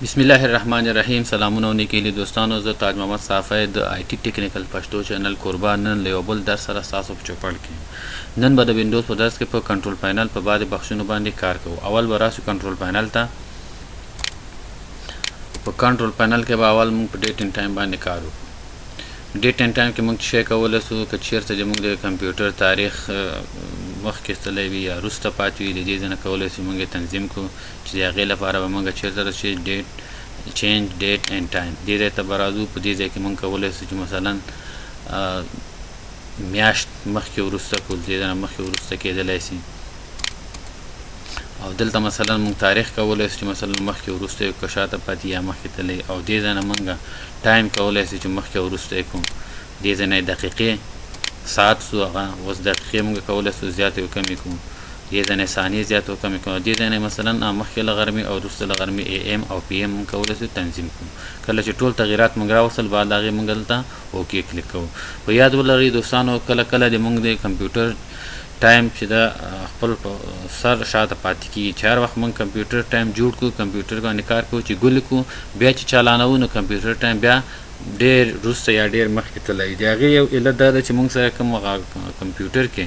بسم الله الرحمن الرحیم. سلامونه او نیکې هیلې دوستانو، زه تاج محمد صافی د آی ټي ټیکنیکل پښتو چینل کوربه نن له یو بل درس سره ستاسو په چوپړ کې یم. نن به د وینډوز په درس کې په کنټرول پینل په بعضې بخشونو باندې کار کوو. اول به راسو کنټرول پینل ته. په کنټرول پینل کې به اول موږ په ډیټ اینډ ټایم باندې کار وکړو. ډیټ اینډ ټایم کې موږ څه شی کولی سو؟ که چیرته د موږ د کمپیوټر تاریخ مخکې تللی وي یا وروسته پاتې وي، د دې ځای نه کولی سو موږ یې تنظیم کړو، چې د هغې لپاره به موږ چیرته راشي، ډیټ چینج ډیټ اینډ ټایم دې ځای ته به راځو. په دې ځای کې موږ کولی سو چې مثلا میاشت مخکې وروسته کړو، دې ځای نه مخکې وروسته کېدلی سي. او دلته مثلا موږ تاریخ کولی سو چې مثلا مخکې وروسته یې که شاته پاتې یا مخکې تللی، او دې ځای نه موږ ټایم کولی سو چې مخکې وروسته یې کړو. دې ځای نه یې دقیقې ساعت سو، هغه اوس دقیقې موږ کولی سو زیاتې او کمې کړو. دې ځای نه ثانیې زیاتې او کمې کړو. دې ځای نه مثلا مخکې له غرمې او وروسته له غرمې ای ایم او پی ایم موږ کولی سو تنظیم کړو. کله چې ټول تغیرات موږ راوستل، بعد له هغې موږ دلته اوکې کلیک کوو. په یاد ولرئ دوستانو، کله کله د موږ د کمپیوټر ټایم چې دا خپل په سر شاته پاتې کیږي، چې هر وخت موږ کمپیوټر ټایم جوړ کړو، کمپیوټر باندې کار کوو، چې ګل کړو، بیا چې چالانوو، نو کمپیوټر ټایم بیا ډېر وروسته یا ډېر مخکې تللی. د هغې یو علت دا ده چې موږ سره کوم هغه کمپیوټر کې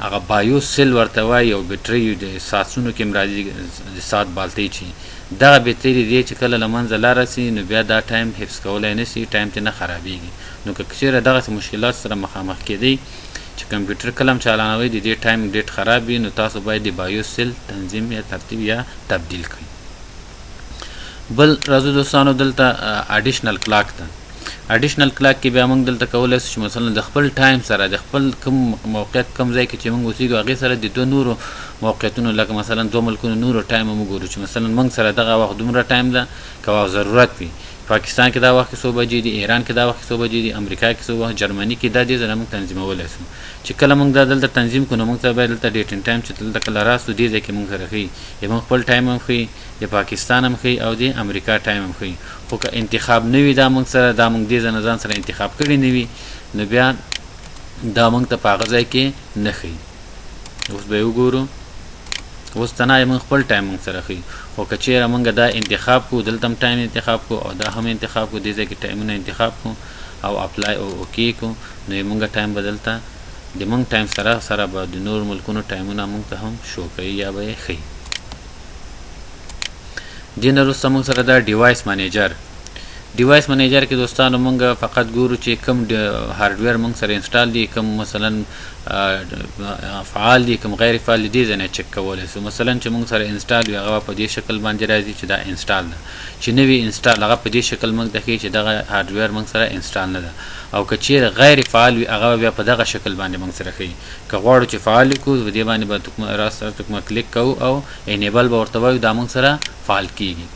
هغه بایو سیل ورته وایي او بیټرۍ د ساعتونو کې هم راځي، د ساعت بالتۍ، چې دغه بیټرۍ د دې چې کله له منځه لاړه سي، نو بیا دا ټایم حفظ کولی نه سي، ټایم ترې نه خرابېږي. نو که چېرې دغسې مشکلات سره مخامخ کېدئ چې کمپیوټر کله هم چالانوئ د دې ټایم ډیټ خراب وي، نو تاسو باید د بایو سیل تنظیم یا ترتیب یا تبدیل کړئ. بل راځو دوستانو دلته اډیشنل کلاک ته. اډیشنل کلاک کې بیا موږ دلته کولی شو چې مثلا د خپل ټایم سره د خپل کوم موقعیت، کوم ځای کې چې موږ اوسېږو، هغې سره د دوه نورو موقعیتونو، لکه مثلا دوه ملکونو نورو ټایم هم وګورو، چې مثلا موږ سره دغه وخت دومره ټایم ده، که ضرورت وي پاکستان کې دا وخت کې څو بجې دي، ایران کې دا وخت کې څو بجې دي، امریکا کې څو وخت، جرمني کې، دا دې ځای موږ تنظیمولی شو. چې کله موږ دا دلته تنظیم کړو، نو موږ ته باید دلته ډیټ اینډ ټایم چې دلته کله راسو، دې ځای کې موږ سره ښیي، موږ خپل ټایم هم ښیي، د پاکستان هم ښیي او د امریکا ټایم هم ښیي. خو که انتخاب نه وي دا موږ سره، دا موږ دې ځای نه ځان سره انتخاب کړي نه وي، نو بیا دا موږ ته په هغه ځای کې نه ښیي. اوس به یې وګورو. اوس تنها یې موږ خپل ټایم موږ سره ښیي، خو که چېرې موږ دا انتخاب کړو، دلته هم ټایم انتخاب کړو او دا هم انتخاب کړو، دې ځای کې ټایمونه انتخاب کړو او اپلای او اوکی کړو، نو یې موږ ټایم به دلته د موږ ټایم سره سره به د نورو ملکونو ټایمونه موږ ته هم شو کوي یا به یې ښیي. دې نه وروسته موږ سره دا ډیوایس منیجر. ډیوایس منیجر کې دوستانو موږ فقط ګورو چې کوم هارډویر موږ سره انسټال دي، کوم مثلا فعال دي، کوم غیر فعال دي، دې ځای نه چک کولی سو. مثلا چې موږ سره انسټال وي، هغه په دې شکل باندې راځي چې دا انسټال ده، چې نه وي انسټال هغه په دې شکل موږ ته ښیي چې دغه هارډویر موږ سره انسټال نه ده، او که چیرې غیر فعال وي هغه بیا په دغه شکل باندې موږ سره ښیي. که غواړو چې فعال یې کړو، په دې باندې به تکمه راسره تکمه کلیک کوو او انیبل به ورته وایو، دا موږ سره فعال کیږي.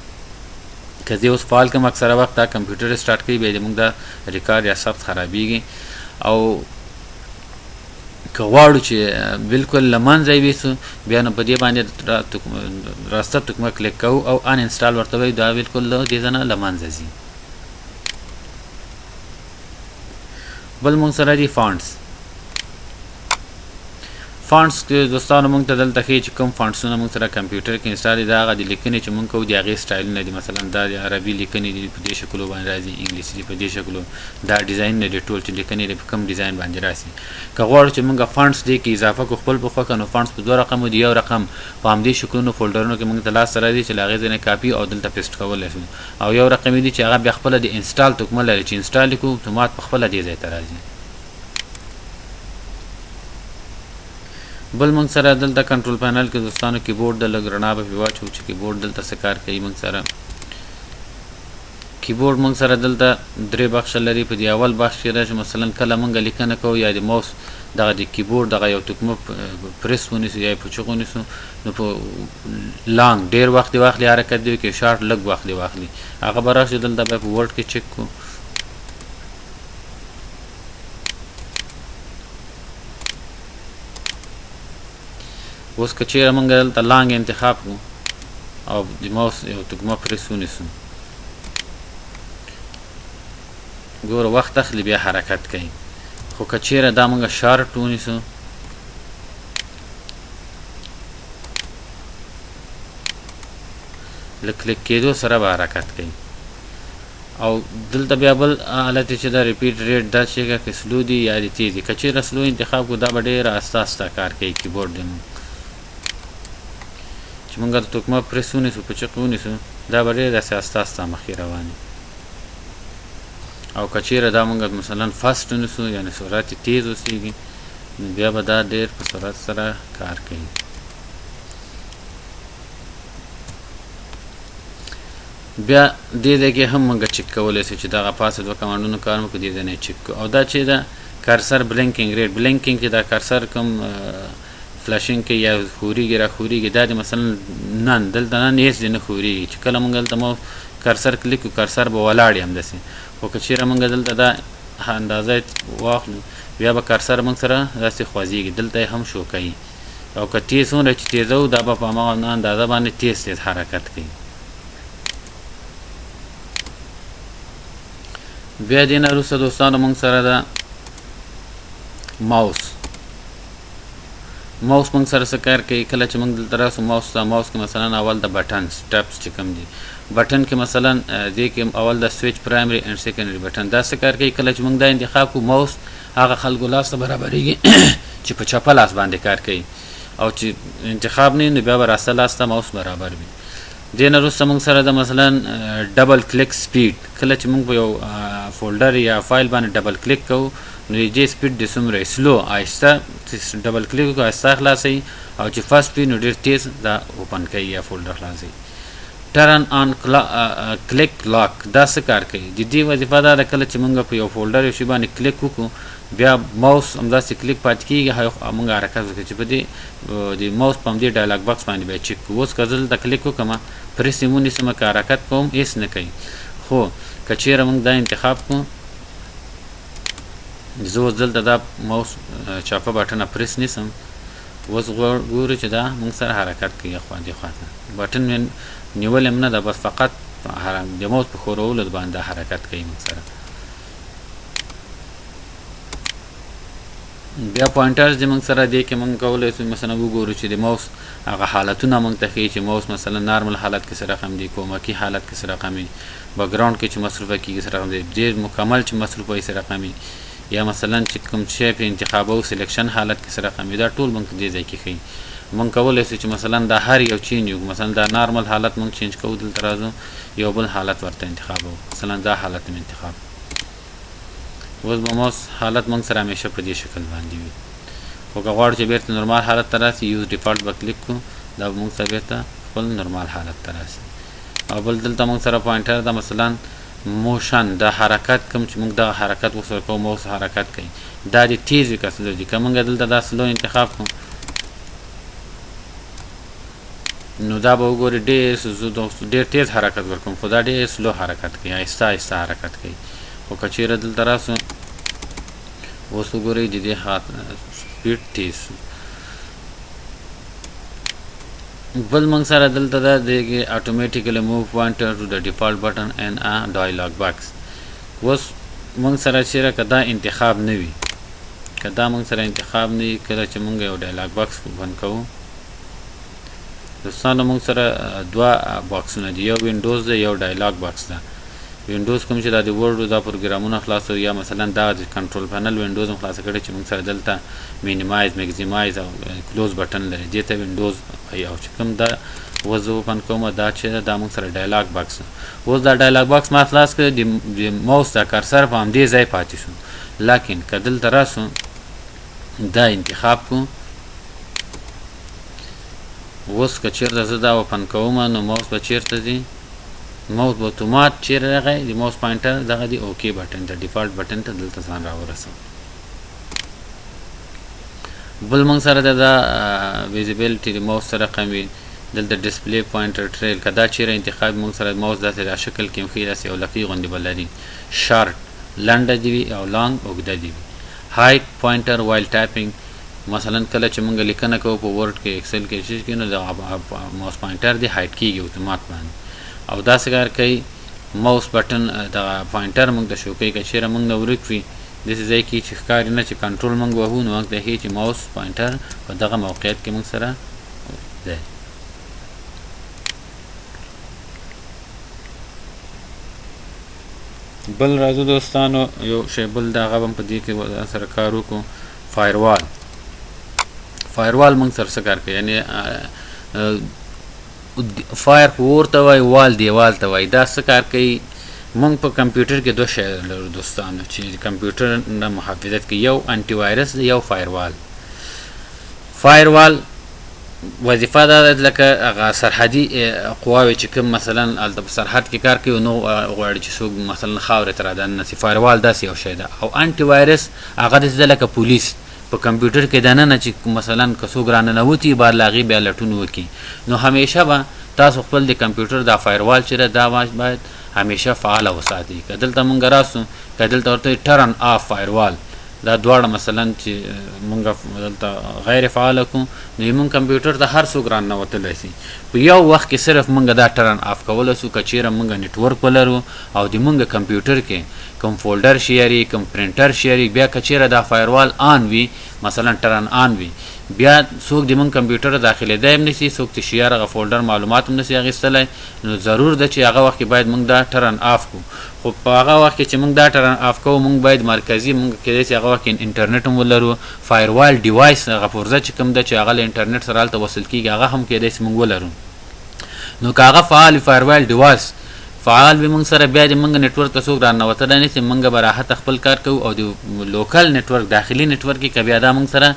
که زه اوس فعال کړم، اکثره وخت دا کمپیوټر سټارټ کوي، بیا موږ دا ریکارډ یا ثبت خرابیږي. او که غواړو چې بالکل له منځه یې ویسو، بیا نو په دې باندې راسته تکمه کلیک کوو او ان انسټال ورته وایو، دا بالکل له دې ځای نه له منځه ځي. بل موږ سره دي فانټس. فانټس کې دوستانو موږ ته دلته ښیي چې کوم فانټسونه موږ سره کمپیوټر کې انسټال دي. دا هغه د لیکنې چې موږ کوو د هغې سټایلونه دي. مثلا دا د عربي لیکنې دي، په دې شکلو باندې راځي، انګلیسي دي په دې شکلو، دا ډیزاینونه دي ټول چې لیکنې دي په کوم ډیزاین باندې راسي. که غواړو چې موږ فانټس دې کې اضافه کړو خپل په خوښه، نو فانټس په دوه رقمو دي. یو رقم په همدې شکلونو فولډرونو کې موږ ته لاس ته راځي چې له هغې ځای نه کاپي او دلته پیسټ کولی شو، او یو رقم دي چې هغه بیا خپله د انسټال تکمه لري، چې انسټال یې کړو اتومات په خپله دې ځای ته راځي. بل موږ سره دلته کنټرول پینل کې دوستانو کیبورډ د لږ رڼا به پې واچوو چې کیبورډ دلته څه کار کوي. موږ سره کیبورډ موږ سره دلته درې بخشه لري. په دې اول بخش کې ده چې مثلا کله موږ لیکنه کوو یا د ماوس دغه د کیبورډ دغه یو تکمه پرس ونیسو یا یې په چغ ونیسو، نو په لانګ ډېر وخت دې واخلي حرکت دی وکړي، شارټ لږ وخت دې واخلي. هغه به راشو دلته به په ورډ کې چک کړو. اوس که چیرې موږ دلته لانګ انتخاب کړو او د ماوس یو تکمه پرس ونیسو، ګوره وخت اخلي بیا حرکت کوي. خو که چیرې دا موږ شارټ ونیسو، له کلیک کېدو سره به حرکت کوي. او دلته بیا بل حالت چې دا repeat rate دا چې که slow دی یا دی تیز دی. که چیرې slow انتخاب کو دا به ډېر آسته آسته کار کوي کیبورډ دی. مونږ چې مونږ د تکمه پرس ونیسو، په چق ونیسو، دا به ډېر داسې آسته آسته مخکې روان وي. او که چیرې دا مونږ مثلا fast ونیسو، یعنې سرعت یې تیز اوسېږي، نو بیا به دا ډېر په سرعت سره کار کوي. بیا دې ځای کې هم موږ چک کولی شو چې دغه پاسه دوه کمانډونو کار مو کړو، دې ځای نه یې چک کړو. او دا چې دا cursor blinking rate، blinking چې دا cursor کوم flashing کوي یا ښورېږي را ښورېږي، دا دې مثلا none، دلته none هېڅ دې نه ښورېږي. چې کله موږ دلته مو cursor کلیک کړو، cursor به ولاړ وي همداسې. خو که چېرې موږ دلته دا اندازه واخلو، بیا به cursor موږ سره داسې خوځېږي، دلته یې هم شو کوي. او که تیز څومره چې تیزوو، دا به په هماغه اندازه باندې تیز تیز حرکت کوي. بیا دې نه وروسته دوستانو موږ سره ده ماوس. ماوس موږ سره څه کار کوي؟ کله چې موږ دلته راسو ماوس ته، ماوس کې مثلا اول د button steps چې کوم دي، بټن کې مثلا دې کې اول د switch primary and secondary button، دا څه کار کوي؟ کله چې موږ دا انتخاب کړو، ماوس هغه خلکو لاس ته برابرېږي چې په چپه لاس باندې کار کوي، او چې انتخاب نه نو بیا به راسته لاس ته ماوس برابر وي. دې نه وروسته موږ سره د مثلا double click speed، کله چې موږ په یو folder یا فایل باندې double click کوو، نو دې speed د څومره slow آهسته چې double click وکړو آهسته خلاصوي، او چې fast وي نو ډېر تیز دا open کوي یا folder خلاصوي. turn on click lock، دا څه کار کوي؟ د دې وظیفه دا ده کله چې موږ په یو folder یو شي باندې کلیک وکړو، بیا ماوس همداسې کلیک پاتې کېږي، موږ حرکت وکړو چې په دې د ماوس په همدې dialog box باندې بیا چک کړو. اوس که زه دلته کلیک وکړم، پرس یې ونیسم، که حرکت کوم هېڅ نه کوي. خو که چېرې موږ دا انتخاب کړو، زه اوس دلته دا ماوس چاپه بټنه پرس نیسم، اوس ګورو چې دا موږ سره حرکت کوي خوا دې خوا ته. بټن مې نیولی هم نه ده، بس فقط د ماوس په ښورولو باندې دا حرکت کوي موږ سره. بیا pointers دې موږ سره دې کې موږ کولی شو مثلا وګورو چې د ماوس هغه حالتونه موږ ته ښیي چې ماوس مثلا normal حالت کې څه رقم دی، کومکي حالت کې څه رقم وي، background کې چې مصروفه کېږي څه رقم دی، ډېر مکمل چې مصروفه وي څه رقم وي، یا مثلا چې کوم شی په انتخابو selection حالت کې څه رقم وي، دا ټول موږ ته دې ځای کې ښیي. موږ کولی شو چې مثلا دا هر یو change وکړو، مثلا دا normal حالت موږ change کوو، دلته راځو یو بل حالت ورته انتخابوو، مثلا دا حالت مې انتخاب. اوس به ماوس حالت موږ سره همیشه په دې شکل باندې وي. خو که غواړو چې بېرته normal حالت ته راسي، use default به کلیک کړو، دا به موږ سره بېرته خپل normal حالت ته راسي. او بل دلته موږ سره pointer ده، مثلا motion، دا حرکت کوم چې موږ دغه حرکت ورسره کوو، ماوس حرکت کوي، دا دې تیز وي که slow دي. که موږ دلته دا slow انتخاب کړو، نو دا به وګوري ډېر تیز حرکت ورکوم، خو دا ډېر slow حرکت کوي، آهسته آهسته حرکت کوي. خو که چېرې دلته راسو، اوس وګورئ د دې speed تیز شو. بل موږ سره دلته ده دی کې automatically move pointer to the default button in a dialog box. اوس موږ سره چېرې که دا انتخاب نه وي، که دا موږ سره انتخاب نه وي، کله چې موږ یو dialog box open کوو، دوستانو موږ سره دوه باکسونه دي، یو windows دی، یو dialog box ده. windows کوم چې دا د Word دا پروګرامونه خلاصو، یا مثلا دا د control panel windows هم خلاصه کړی چې موږ سره دلته minimize، maximize او close button لري، دې ته windows وایي. او چې کوم دا اوس زه open کوم، دا چې ده دا موږ سره dialog box ده. اوس دا dialog box ما خلاص کړ، د ماوس دا cursor په همدې ځای پاتې شو. لکن که دلته راسو دا انتخاب کړو، اوس که چېرته زه دا open کوم، نو ماوس به چېرته ځي؟ ماوس به اتومات چیرې راغی، د ماوس pointer دغه دی OK button ته، default button ته دلته ځان راورسوم. بل موږ سره دا visibility د ماوس سره رقم وي، دلته display pointer trail، که دا چیرې انتخاب موږ سره ماوس داسې دا شکل کې هم ښیي، داسې یو لکۍ غوندې به لري، شارټ لنډه دې وي او long اوږده دې وي. hide pointer while typing، مثلا کله چې موږ لیکنه کوو په Word کې، Excel کې، چې کې، نو د ماوس pointer دې hide کېږي اتومات باندې. او داسې کار کوي ماوس بټن دغه pointer موږ ته شو کوي، که چیرې موږ نه ورک وي داسې ځای کې چې ښکاري نه، چې کنټرول موږ وهو، نو موږ ته ښیي چې ماوس pointer په دغه موقعیت کې موږ سره دی. بل راځو دوستانو، یو شی بل دا هغه هم په دې کې سره کار وکړو. فایروال، فایروال موږ سره څه کار کوي؟ یعنی فایر خو اور ته وایي، وال دیوال ته وایي. دا څه کار کوي؟ موږ په کمپیوټر کې دوه شی لرو دوستانو چې کمپیوټر نه محافظت کوي، یو انټي وایرس دی، یو فایروال. فایروال وظیفه دا ده لکه هغه سرحدي قواوې چې کوم مثلا هلته په سرحد کې کار کوي، نو غواړي چې څوک مثلا خاورې ته رادننه سي، فایروال داسې یو شی ده. او انټي وایرس هغه داسې ده لکه پولیس په کمپیوټر کې دننه چې مثلا که څوک راننوتي بعد له هغې بیا لټون وکړي. نو همیشه به تاسو خپل د کمپیوټر دا فایروال چې ده دا باید همیشه فعاله وساتئ. که دلته مونږ راسو، که دلته ورته turn off فایروال، دا دواړه مثلا چې مونږ دلته غیر فعاله کړو، نو مونږ کمپیوټر ته هر څوک راننوتلی سي. په یو وخت کې صرف مونږ دا turn off کولی سو که چیرې مونږ network ولرو او د مونږ کمپیوټر کې کوم folder share وي، کوم پرنټر share وي، بیا که چیرې دا فایروال on وي، مثلا turn on وي، بیا څوک د مونږ کمپیوټر داخلېدی هم نشي، څوک چې share هغه folder معلومات هم نشي اخیستلی. نو ضرور ده چې هغه وخت کې باید مونږ دا turn off کړو. خو په هغه وخت کې چې مونږ دا turn off کوو، مونږ باید مرکزي، مونږ کېدای شي هغه وخت کې انټرنیټ هم ولرو، فایروال device هغه پرزه چې کوم ده چې هغه له انټرنیټ سره هلته وصل کېږي، هغه هم کېدای شي مونږ ولرو. نو که هغه فعال وي، فایروال device فعال وي مونږ سره، بیا د مونږ network ته څوک راننوتلی نه شي، مونږ به راحته خپل کار کوو. او د local network، داخلي network کې که بیا دا مونږ سره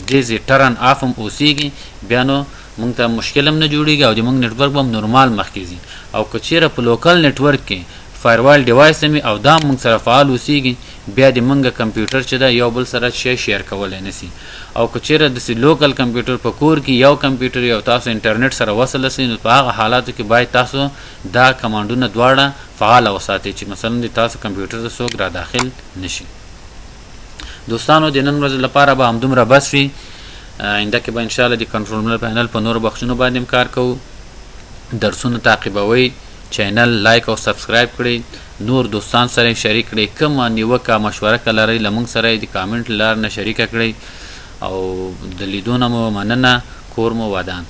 دې turn off هم اوسېږي، بیا نو مونږ ته مشکل هم نه جوړېږي او د مونږ network به هم نورمال مخکې ځي. او که چیرې په local network کې فایروال device هم وي او دا مونږ سره فعال اوسېږي، بیا د مونږ کمپیوټر چې ده یو بل سره شی share کولی نه سي. او که چیرې داسې local کمپیوټر په کور کې یو کمپیوټر یو تاسو انټرنیټ سره وصل سئ، نو په هغه حالاتو کې باید تاسو دا command ونه دواړه فعال وساتئ چې مثلا د تاسو کمپیوټر ته څوک را داخل نشي. دوستانو د نن ورځې لپاره به همدومره بس وي. آینده کې به انشاءالله د کنټرول پینل په نورو بخشونو باندې هم کار کوو. درسونه تعقیبوئ، channel like او subscribe کړئ، نور دوستان سره شریک کړئ. کومه نیوکه مشوره که لرئ له موږ سره د کامنټ له لارې نه شریکه کړئ. او د لیدو نه مو مننه. کور مو ودان.